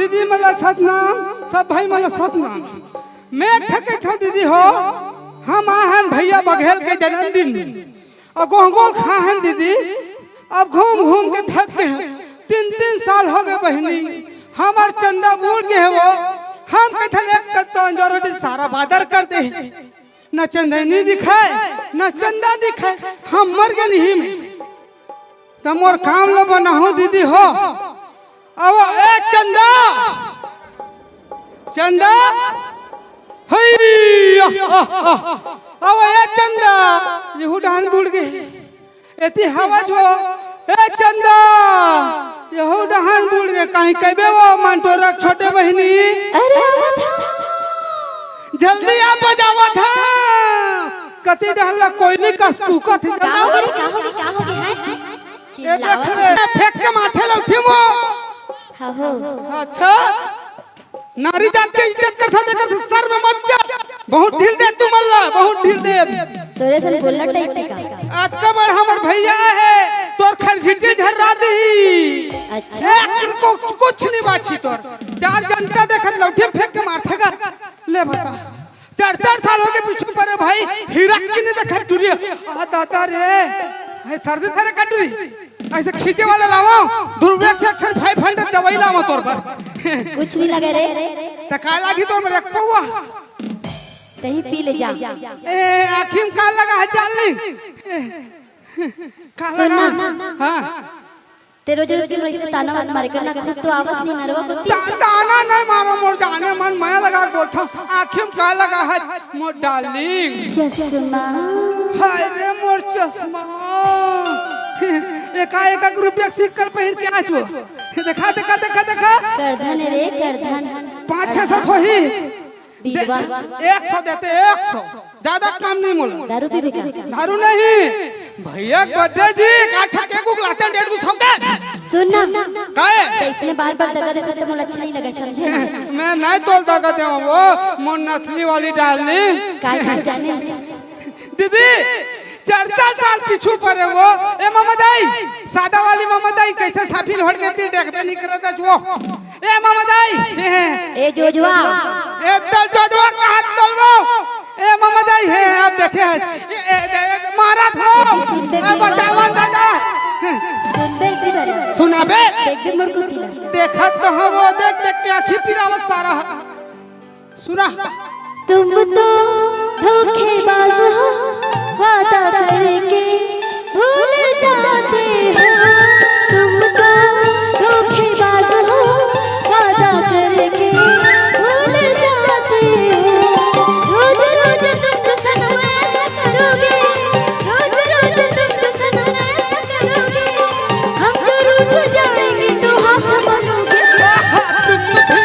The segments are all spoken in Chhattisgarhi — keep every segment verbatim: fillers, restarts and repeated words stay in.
दीदी मन ला सतनाम, सब भाई मन ला सतनाम। मैं एक ठक कहिथंव दीदी हो, हम आए हन भैया बघेल के जन्मदिन में, अउ गोहगोल खाए हन दीदी। अब घूम घूम के थक गे हन, तीन तीन साल हो गे बहिनी, हमर चंदा बूड़ गे हे वो। हम कहिथन एक कत्ता अंजोर रोटी सारा बादर कर दे, न चंदैनी दिखय, न चंदा दिखय, हम मर गेन इही में। त मोर काम ल बनाहू दीदी हो। अब ए चंदा, चंदा, हई, अब ए चंदा, यहू डहन बूड़ गे। एती हवा जो, ए चंदा, यहू डहन बूड़ गे, कहीं कहिबे वो मंटोरा छोटे बहिनी। अरे, आवत हंव। जल्दी आ, बजावत हंव। कती डहन ला कोई नहीं कस कुकत हे, का हो गे, का हो गे, का हो गे, हैं? ए, देख चिल्लावत ले, हंव। फेंक के माथे लौठी मो। हाँ हो। अच्छा, नारी जात के इज्जत करथस, तेकर से शर्म मत जा। बहुत ढील दे तुमन ला, बहुत ढील दे। तोरे सन गोल्ला टाइप के का? अतका बड़ हमर भैया हे, तोर खरझिटी झर्रा दिही। अच्छा। ए, को, कुछ नहीं बाची तोर। चार जनता देखत लौठी फेंक के मारथे गा। ले बता। चार चार साल हो गे पीछू परे भाई, हीरा के नहीं देखा टुरी। आ दादा रे, हे सर्दी धरे का टुरी। अइसे खींचे वाला लावंव, दुर्वेक्स एक ठन फाइव हंड्रेड दवाई लावंव तोर बर। कुछ नहीं लगे रे। त का लागही तोर बर एक पौवा? तहीं पी ले जा। ए, आँखी में का लगा हे डार्लिंग? ए, का सुन लगा ना। हे? हाँ। ते रोज रोज के मोला अइसने ताना मत मारे कर ना, खुद तो आवस नहीं नरवा कोती। ता-, ताना नहीं मारो मोर जाने मन, मया लगा के बोलथंव, आँखी में का लगा हे मोर डार्लिंग? चश्मा। हाय रे मोर चश्मा। एका एक एक रुपया के सिक्का पहिर के आचो। देखा, देखा, देखा, देखा। करधन रे, करधन। पाँच छह सौ होही। बीरवा। दे, एक सौ देते, एक सौ। ज्यादा काम नहीं मोला। दारू पीबे का? दारू नहीं। भैया के बर्थडे जी, का ठके को लाते डेढ़ दो सौ के। सुन ना। काहे? त अइसने बार-बार दगा देथस त मोला अच्छा नहीं लगे, समझे ना? मैं नहीं तोल दगा देवंव वो, मोर नथनी वाली डार्लिंग। काय खाय जाने? दीदी, चार चार साल पीछू परे वो। ए ममा दाई, सादा वाली ममा दाई, कइसे साफिन होड़ के तिल देखबे नहीं करत हस वो। ए ममा दाई। ए जोजवा। ए तल जोजवा का हाथ तलवो। ए ममा दाई हे, अब देखे हे। ए, ए, ए, ए, मारत हो। सुनबे ए, भी बचावन दादा। सुनबे भी नहीं। सुनाबे। देख भी मुड़ कुतिला। देखत तो हो वो, देख, देख के आँखी पिरावत सारा। सुना। तुम तो धोखेबाज हो, वादा करके भूल जाते हो। तुम तो धोखेबाज हो, वादा करके भूल जाते हो। रोज रोज तुम तो सनम ऐसा करोगे, रोज रोज तुम तो सनम ऐसा करोगे, हम तो रूठ जाएंगे तो हाथ मारोगे। तुम भी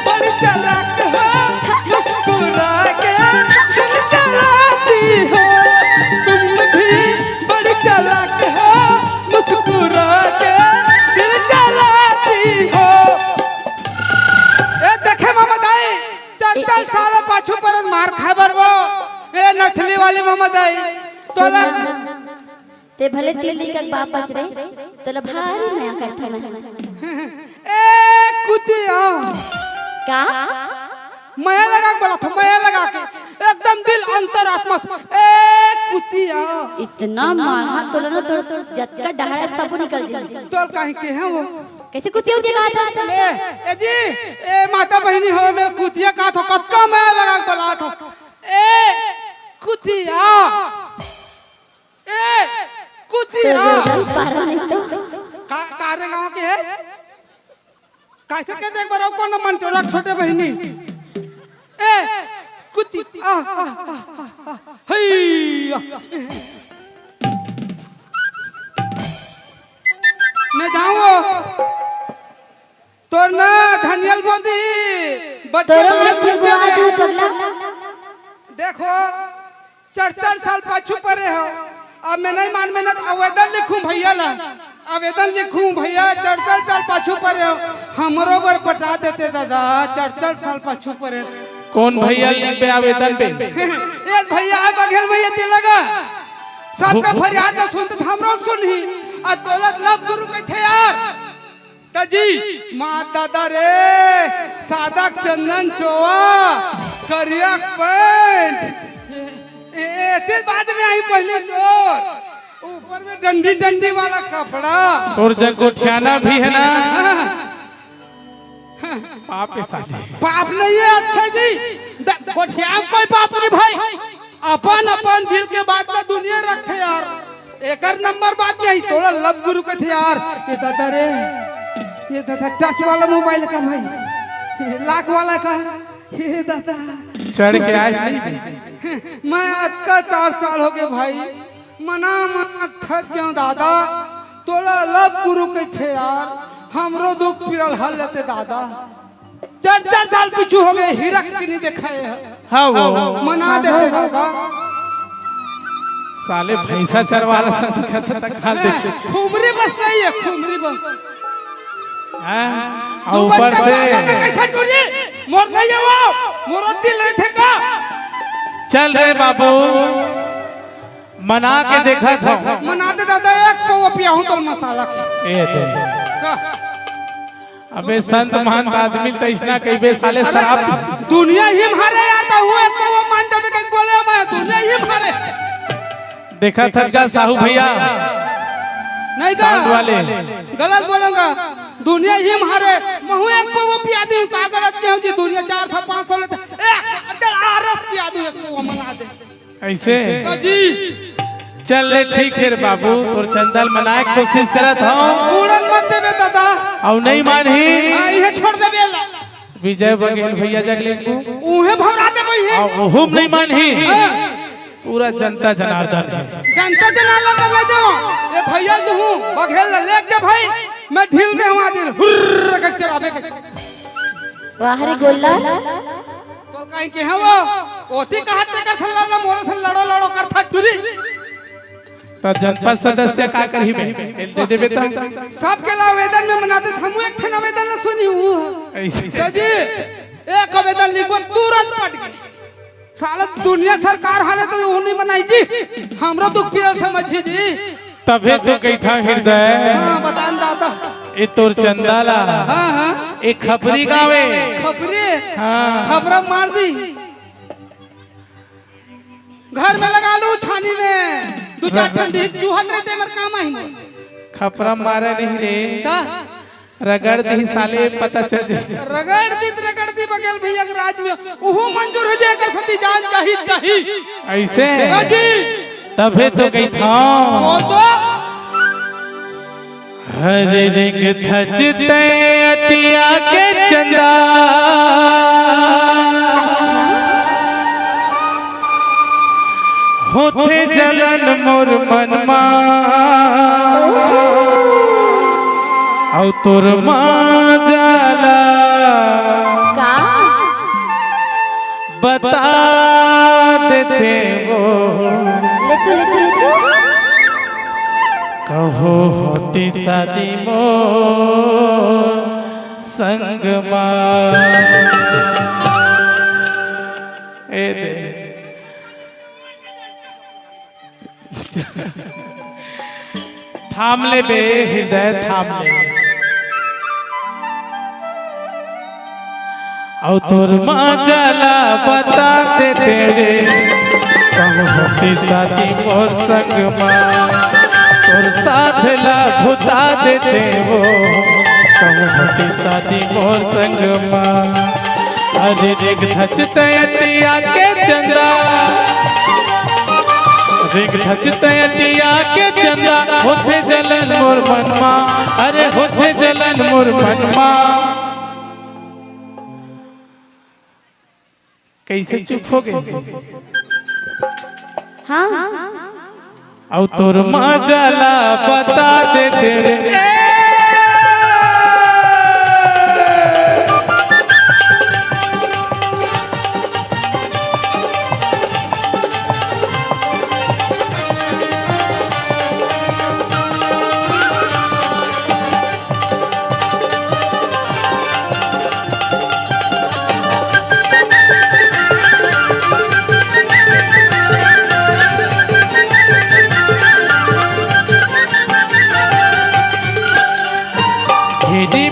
बड़ी चालाक हो, मुस्कुरा के दिल चलाती हो। तुम भी बड़ी चालाक हो, मुस्कुरा के दिल चलाती हो। ए देखे ममा दाई, चार चार साल पाछू परत मार खाए बर वो। ए नथली वाली ममा दाई, तोला सुन ना। ते भले तीन लइका के बाप बच रे, तोला भारी मया करथंव मैं। ए कुतिया। का? मया लगा के बोलथंव, मया लगा के। एकदम दिल अंतरात्मा से। ए कुतिया। इतना मारहा तोला ना, तोर जतका डहार हे, सब निकल जाही। तोर काहे के हे वो? कइसे कुतिया उतिया कहा था? ए, ए जी, ए माता बहिनी हो, मैं कुतिया कहाथंव, कतका मया लगा के बोलाथंव। ए कुतिया। ए, कुतिया। तो पारा नहीं तो। का, का रे गाँव के हे? कइसे के देख बराव कौन मन टोरा छोटे बहिनी। ए, कुतिया। हई। मैं जाऊँ। तोर ना धनियल बोदी, बट्टे तोरो बोदी, मत बट्टे गुआ दे। तू पगला। देखो, चार चार साल पाछू परे हो। अब मैं नहीं मान मेहनत आवेदन लिखूं भैया ला। आवेदन लिखूं भैया, चार चार साल पाछू परे हो। हमरो बर पटा देते दादा, चार चार साल पाछू परे। कौन भैया लिख पे आवेदन पे? ए भैया, आ बघेल भैया ते लगा। सबका फरियाद ला सुनत हमरो सुनही। आ दौलत लव गुरु कहिथे यार। त जी, माँ दादा रे, सादा चंदन चोवा, करिया पैंट, ए, ए, एती बात में आई पहली तोर, ऊपर में डंडी डंडी वाला कपड़ा। तोर जग गोठियाना भी है ना? हाँ। पाप है साले। पाप नहीं है, अच्छा जी, द-, गोठिया में कोई पाप नहीं भाई। अपन अपन दिल के बात ला दुनिया रखथे यार। एकर नंबर बात नहीं, तोला लव गुरु कथे यार। ए दादा रे, ए दादा, टच वाला मोबाइल का भाई, लाख वाला का, ए दादा। चढ़ के आइस नहीं। मैं अतका चार साल हो गए भाई, मना मना थक गया दादा। तोला लव गुरु कथे यार, हमरो दुख पीरल हर लेते दादा। चार चार साल पीछू हो गए, हीरा के नहीं देखाए है। हाँ वो। मना देते दादा। साले भैंसा चरवाला सन दिखत है, तक हाथ देखे। खुमरी बस नहीं है, खुमरी बस। हाँ, तू ऊपर बच्चा से। बच्चा कैसे टूरी? मोर नहीं है वो, मोर दिल नहीं थे का? चल रे बाबू, मना के देखत हूँ। मना दे दादा, एक पौवा पियाहूँ तो मसाला। ए दे। का? अबे संत महंत आदमी त अइसना कहिबे साले अरे, शराब। दुनिया ही मारे यार, त हूँ एक पौवा मान जाबे कहीं बोले मैं, दुनिया ही मारे। देखा थच गा साहू भैया। नहीं तो साउंड वाले। गलत बोलूंगा। दुनिया ही मारे, महू एक पौवा पिया दूँ, का गलत कहूँ जी, दुनिया चार सौ पाँच सौ लेते, एक चल आरस पिया दूँ, एक पौवा मना दे। ऐसे? तो जी। चल ले, ठीक है रे बाबू, तोर चंदा ल मनाए के कोशिश करत हूँ। उड़न मत देबे दादा। अउ नहीं मानही। हाँ, इहे छोड़ देबे ला। विजय बघेल भैया जग लेबू। उहे भौरा देबे हे। अउ उहू म नहीं मानही। हाँ। पूरा जनता जनार्दन है। जनता जनार्दन ला दे दो। ए भैया तू हूँ, बघेल ला लेके जा भाई, मैं ढील दे हूँ आज। हुर्र के चराबे के। वाह रे गोल्ला। तो कहीं के है वो? ओती कहा तेकर से लड़ो, मोरे से लड़ो, लड़ो कर था टुरी। त जनपद सदस्य का करही बे? एल दे देबे त। सबके ला आवेदन में मनाते, हमू एक ठन आवेदन ला सुनी हूँ। ऐसे। तो जी, एक आवेदन लिखो, तुरंत पट गए। साला दुनिया सरकार हाले तो वो नहीं मनाई जी। हमरो दुख पीरल समझी जी। तभे तो कहिथा हृदय। हाँ, बतान दादा। ए तोर चंदा ला। हाँ, हाँ। ए खपरी गावे। खपरी? हाँ। खपरा मार दी। घर में लगा लूं छानी में, दू चार ठन दिन चूहत रहिथे, मर काम आही मोर। खपरा मारे नहीं रे। का? रगड़ दी साले, पता चल जाए। रगड़ दी त रगड़ दी बघेल भैया के राज में, उहू मंजूर हो जाए, एकर सती जान चाही, चाही। ऐसे? का जी? तभे तो कहिथा। बोल दो। हरे रिंग थच तय अटिया के चंदा, होथे जलन मोर मन मा, अउ तोर माँ जाला। का? बता देते वो। ले तू, ले तू, ले तू। कहो होती शादी मोर संग मा। ए दे। थाम ले बे हृदय, थाम ले। अउ तोर माँ जाला बता देते रे, कहूँ होती शादी मोर संग मा, तोर साथ ला भुता देते वो, कहूँ होती शादी मोर संग मा। अरे रिंग धच तय अटिया के चंदा, रिंग धच तय अटिया के चंदा, होथे जलन मोर मन मा, अरे होथे जलन मोर मन मा। कैसे चुप हो गए? हाँ। अउ तोर माँ जाला बता देते रे।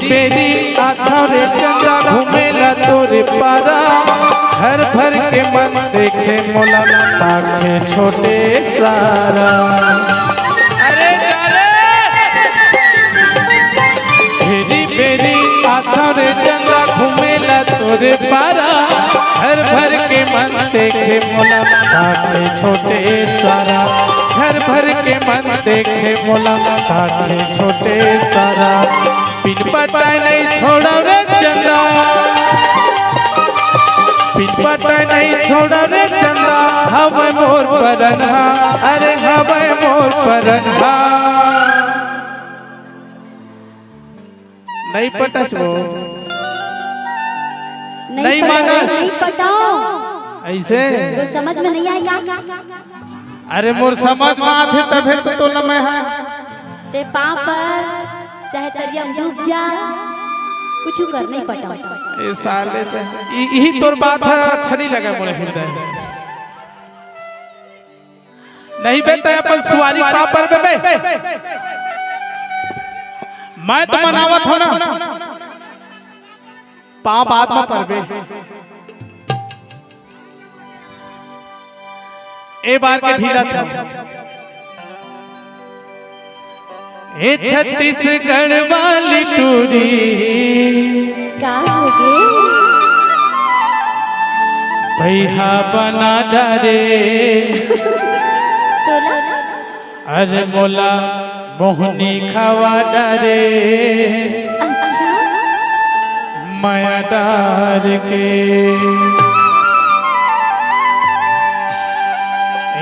बेरी आथव रे चंदा, घूमेला तोरे पारा। घर भर के मन देखे मोला, ताके छोटे सारा। अरे जा रे। बेरी बेरी आथव रे चंदा, घूमेला तोरे पारा। घर भर के मन देखे मोला, ताके छोटे सारा। घर भर के मन देखे मोला, ताके छोटे सारा। पिन पटाय नहीं छोड़व रे चंदा, पिन पटाय नहीं छोड़व रे चंदा, हवय मोर परनहा, अरे हवय मोर परनहा। नहीं पटच वो, नहीं नहीं पटाओ, मानस। नहीं पटाओ। ऐसे? तो समझ में नहीं आएगा। अरे मोर समझ में आथे तभे तो तोला मैं हा। ते पाँव पर चाहे तरिया में डूब जा, कुछ कर नहीं पटाओ। ए साले ते, ई, इही तोर बात ह अच्छा नहीं लगा मोरे हृदय। नहीं बे, तै अपन सुवारी पाँव पर बे, बे। मैं तो मनावत हो ना। पाँव बाद म परबे। ए बार के ढीला था। ए छत्तीसगढ़ वाली टूरी। का होगे? भैया बना डारे। तोला? अरे मोला मोहनी खावा डारे। अच्छा। मया डार के।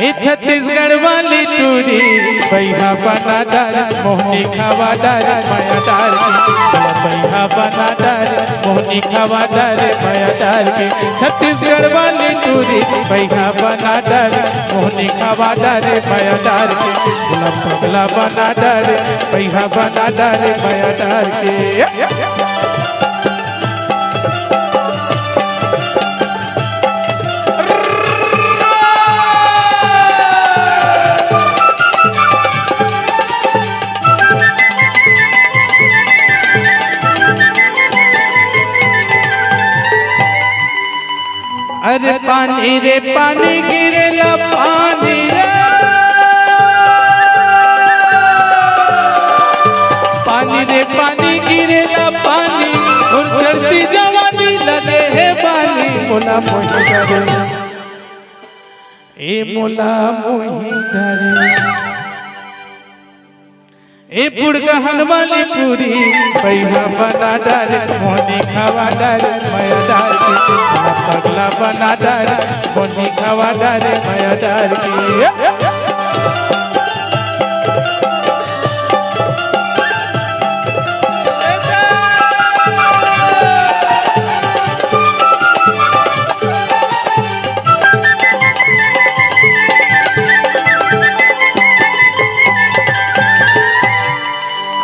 ए छत्तीसगढ़ वाली टूरी, भैया बना डार, मोहनी खावा डार, मया डार के। बोला भैया बना डार, मोहनी खावा डार, मया डार के। छत्तीसगढ़ वाली टूरी, भैया बना डार, मोहनी खावा डार, मया डार के। बोला पगला बना डार, भैया बना डार, मया डार के। अरे पानी रे पानी गिरेला पानी रे। पानी रे पानी गिरेला पानी, मोर चढ़ती जवानी लगे हे पानी, मोला मोही डरे, ए मोला मोही डरे। ए पुड़गहन वाली टूरी, भैया बना डार, मोहनी खावा डार, मया डार के। पगला बना डार, मोहनी खावा डार, मया डार के।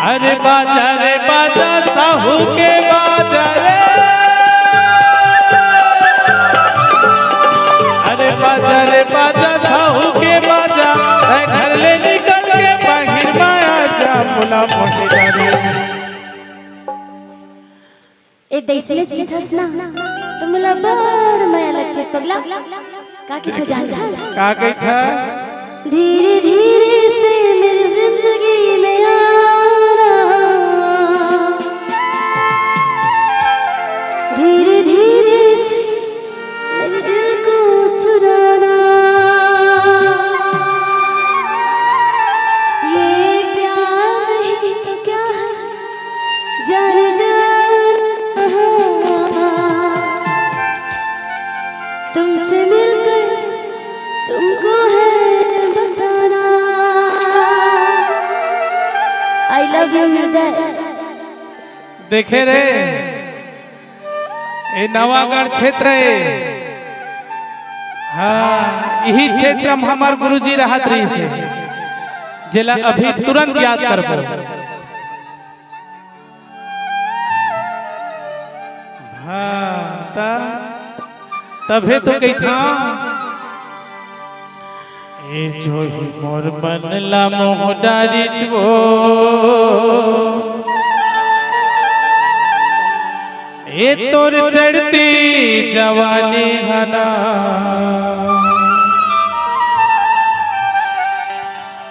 अरे बाजा रे बाजा, साहू के बाजा रे। अरे बाजा रे बाजा, साहू के बाजा, तै घर ले निकल के बाहिर मा आजा, मोला मोही डरे। ए दइसने से किथस ना, तो मोला बड़ मया लगथे पगला। का किथस जानथस? का कहिथस? धीरे धीरे से मेरी जिंदगी में आना, धीरे धीरे से मेरे दिल को चुराना। ये प्यार नहीं तो क्या है, जाने जान, तुमसे मिलकर तुमको है बताना। I love you हृदय। देखे रे, ए नवागढ़ क्षेत्र ए। हाँ, इही क्षेत्र म हमर गुरुजी रहत रहिस हे, जेला अभी तुरंत याद करबो। हाँ, त, तभे तो कहिथंव, ए जोही मोर मन ला मोह डारिच वो। ए तोर चढ़ती जवानी हना,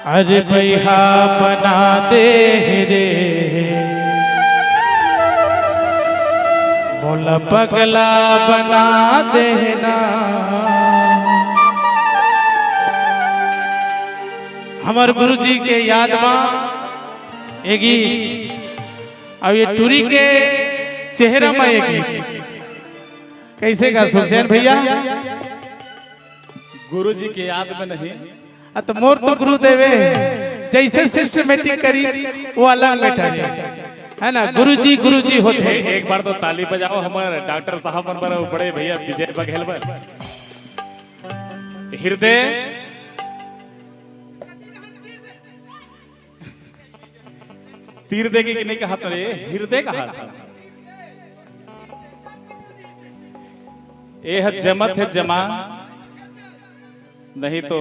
अरे भैया बना दे रे, मोला पगला बना देना। हमर गुरुजी के याद मा ए गीत, अब ये टूरी के चेहरा मा ए गीत। कैसे गा सुखचैन भैया? गुरु जी के याद में नहीं। आ, तो मोर तो गुरुदेवे, जैसे सिस्टमेटिक करी, वो अलग मैटर है, है ना? गुरुजी, गुरुजी होते। एक, एक बार तो ताली बजाओ हमारे डॉक्टर साहब मन बर, बड़े भैया विजय बघेल बर। हृदय तीर देगे कि नहीं कहा तो रे, हृदय कहा था। ए ह जमत है जमा, नहीं तो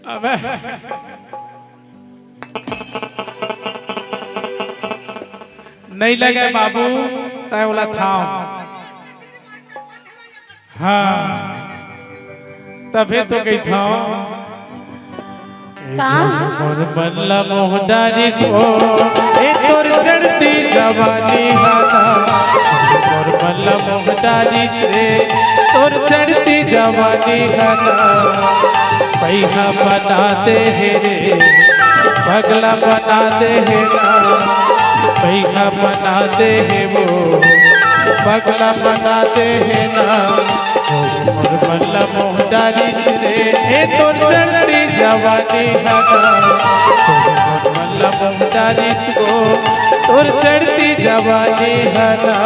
अबे नहीं लगे बाबू, तय वाला था। हाँ, तभे तो कहिथंव। का? मोर मन ला मोह डारिस ओ, ए तोर चढ़ती जवानी हना। मोर मन ला मोह डारिस रे, तोर चढ़ती जवानी हना। पैहा बना दे हे रे, पगला बना दे हे ना। पैहा बना दे हे वो, पगला बना दे हे ना। मोर मन ला मोह डारिस रे, ए तोर चढ़ती जवानी हना। मोर मन ला मोह डारिस वो, तोर चढ़ती जवानी हना।